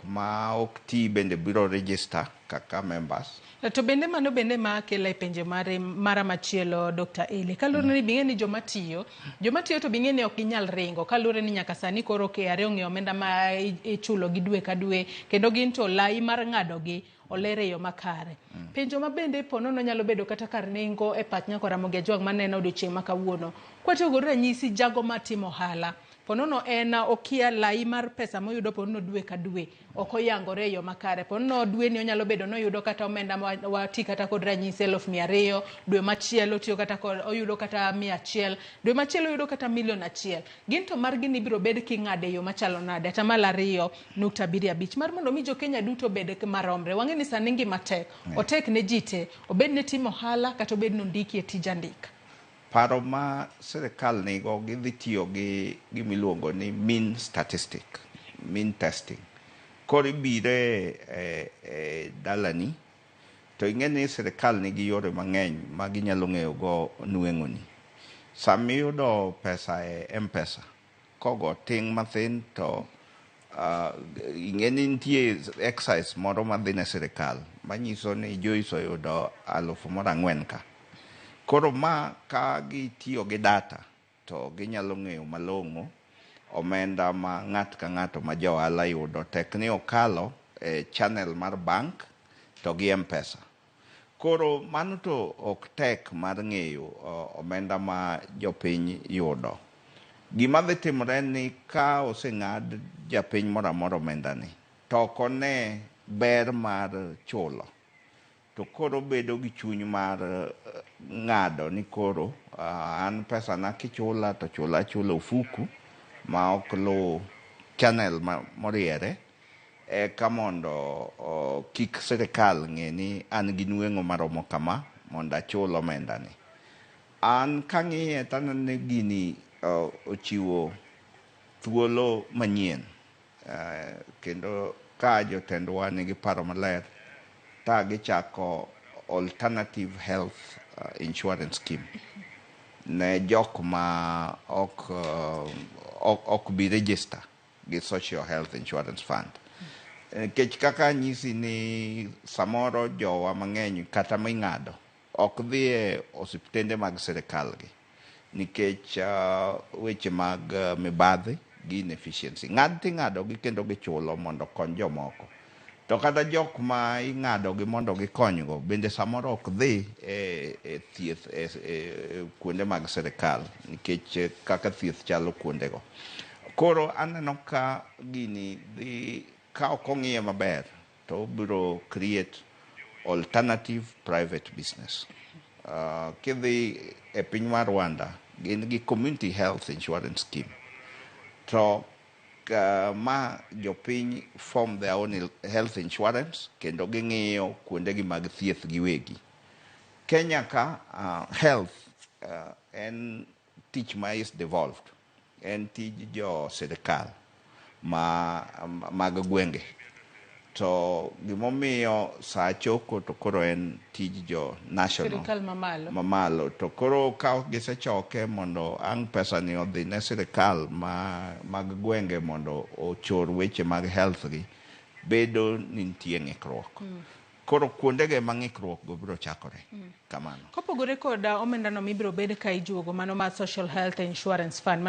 ma ok ti bende biro register kaka members. To bende mano bende ma kela e penjo mare mara machielo Dr. Eli. Kaluwore ni bing'e ni joma tiyo, joma tiyo to bing'e ni ok ginyal ringo kaluwore ni nyaka sani koro KRA ong'eyo omenda ma ichulo gi dwe ka dwe kendo gin to lai mar ng'ado gi oler e yo makare. Penjo ma bende po nono nyalo bedo kata kar nengo e pach nyako Ramogi Ajwang' maneno odiochieng' ma kawuono. Kwatiyo kod ranyisi jago matimo ohala, po nono en okia lai mar pesa moyudo po nono dwe ka dwe ok oyangore e yo makare. Po nono dwe ni onyalo bedo noyudo kata omenda wati kata kod ranyisi 200,000, dwe machielo otiyo kata kod oyudo kata 100, dwe machielo oyudo kata 1,000,000. Gin to margi ni ibiro bed king'ado e yo machalo nade? 2.75 mar mondo mi jo Kenya duto obed maromre. Wang'e ni sani ngima tek. Otek ne ji te. Obed ni timo ohala kata obed ni ondiki e tij andika. Paro ma sirikal nigo gidhi tiyo gi gima iluongo ni mean statistic, mean testing. Koro ibire e, e dalani to ing'e ni sirikal nigi yore mang'eny ma ginyalo ng'eyo go nweng'oni. Sama iyudo pesa e M-Pesa, kogo ting' mathin to ing'e ni nitie excise moro madhi ne sirikal manyiso ni Joyce oyudo 4,000 ka. Koro ma ka gitiyo gi data to ginyalo ng'eyo malong'o omenda ma ng'at ka ng'ato ma ja ohala yudo tek ni okalo e channel mar bank to gi M-Pesa. Koro mano to ok tek mar ng'eyo omenda ma jopiny yudo. Gima dhi timore en ni ka oseng'ad japiny moro amora omenda ni to ok one ber mar chulo to koro obedo gi chuny mar ng'ado ni koro an pesa na kichula to chula achula ofuku ma ok luw channel moriere eka mondo kik sirikal ng'e ni an gi nweng'o maromo kama mondo achul omenda ni. An kang'iye to aneno ni gini ochiwo thuolo manyien kendo ka jotendwa nigi paro maler ta gichako alternative health insurance scheme ne jok ma ok bi register gi Social Health Insurance Fund. Nikech kaka anyisi ni samoro jowa mang'eny kata ming'ado ok dhi e osiptende mag sirikal gi nikech weche mag mibadhi gi inefficiency. Ng'ad ting'ado gi kendo gichulo mondo okony jomoko. To kata jok ma ing'ado gi mondo gikonygo bende samoro ok dhi e thieth e kuonde mag sirikal nikech kaka thieth chalo kuondego. Koro aneno ka gini dhi ka ok ong'iye maber to obiro create alternative private business. Kidhi e piny mar Rwanda gin gi community health insurance scheme. To ma jopiny form their own health insurance kendo ging'iyo kuondegi mag thieth giwegi. Kenya ka health en tich ma is devolved. En tij jo sirikal ma mag gwenge. To gimomiyo sa choko to koro en tij jo national Sirikal mamalo. mamalo to koro ka gisechoke mondo ang' pesa ni odhi ne sirikal ma mag gwenge mondo ochor weche mag health gi bedo ni nitie ng'ikruok. Koro kuondego ema ng'ikruok go biro chakore. Kamano. Kopogore kod omenda no mibiro bed ka ijuogo mano mar Social Health Insurance Fund.